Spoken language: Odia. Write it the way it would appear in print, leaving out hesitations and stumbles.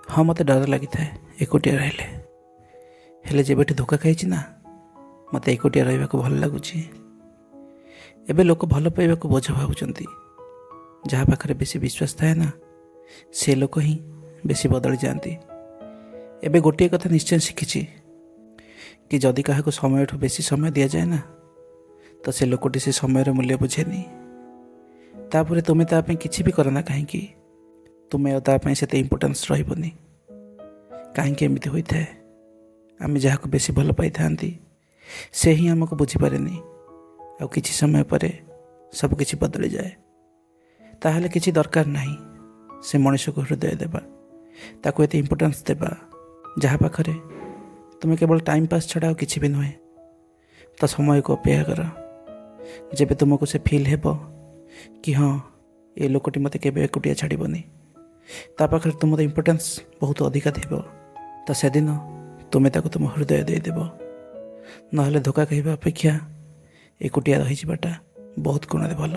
ହଁ, ମୋତେ ଡର ଲାଗିଥାଏ ଏକୁଟିଆ ରହିଲେ। ହେଲେ ଯେବେଠୁ ଧୋକା ଖାଇଛି ନା, ମୋତେ ଏକୁଟିଆ ରହିବାକୁ ଭଲ ଲାଗୁଛି। ଏବେ ଲୋକ ଭଲ ପାଇବାକୁ ବୋଝ ଭାବୁଛନ୍ତି। ଯାହା ପାଖରେ ବେଶୀ ବିଶ୍ୱାସ ଥାଏ ନା, ସେ ଲୋକ ହିଁ ବେଶୀ ବଦଳି ଯାଆନ୍ତି। ଏବେ ଗୋଟିଏ କଥା ନିଶ୍ଚୟ ଶିଖିଛି କି ଯଦି କାହାକୁ ସମୟଠୁ ବେଶୀ ସମୟ ଦିଆଯାଏ ନା, ତ ସେ ଲୋକଟି ସେ ସମୟର ମୂଲ୍ୟ ବୁଝେନି। ତାପରେ ତୁମେ ତା ପାଇଁ କିଛି ବି କର ନା କାହିଁକି, ତୁମେ ଆଉ ତା ପାଇଁ ସେତେ ଇମ୍ପୋର୍ଟାନ୍ସ ରହିବନି। କାହିଁକି ଏମିତି ହୋଇଥାଏ? ଆମେ ଯାହାକୁ ବେଶୀ ଭଲ ପାଇଥାନ୍ତି, ସେ ହିଁ ଆମକୁ ବୁଝିପାରେନି। ଆଉ କିଛି ସମୟ ପରେ ସବୁକିଛି ବଦଳିଯାଏ। ତାହେଲେ କିଛି ଦରକାର ନାହିଁ ସେ ମଣିଷକୁ ହୃଦୟ ଦେବା, ତାକୁ ଏତେ ଇମ୍ପୋର୍ଟାନ୍ସ ଦେବା, ଯାହା ପାଖରେ ତୁମେ କେବଳ ଟାଇମ୍ ପାସ୍ ଛଡ଼ା ଆଉ କିଛି ବି ନୁହେଁ। ତ ସମୟକୁ ଅପେକ୍ଷା କର। ଯେବେ ତୁମକୁ ସେ ଫିଲ୍ ହେବ କି ହଁ, ଏ ଲୋକଟି ମୋତେ କେବେ ଏକୁଟିଆ ଛାଡ଼ିବନି, ତା ପାଖରେ ତୁମର ଇମ୍ପୋର୍ଟାନ୍ସ ବହୁତ ଅଧିକା ଥିବ, ତ ସେଦିନ ତୁମେ ତାକୁ ତୁମ ହୃଦୟ ଦେଇଦେବ। ନହେଲେ ଧୋକା ଖାଇବା ଅପେକ୍ଷା ଏକୁଟିଆ ରହିଯିବାଟା ବହୁତ ଗୁଣରେ ଭଲ।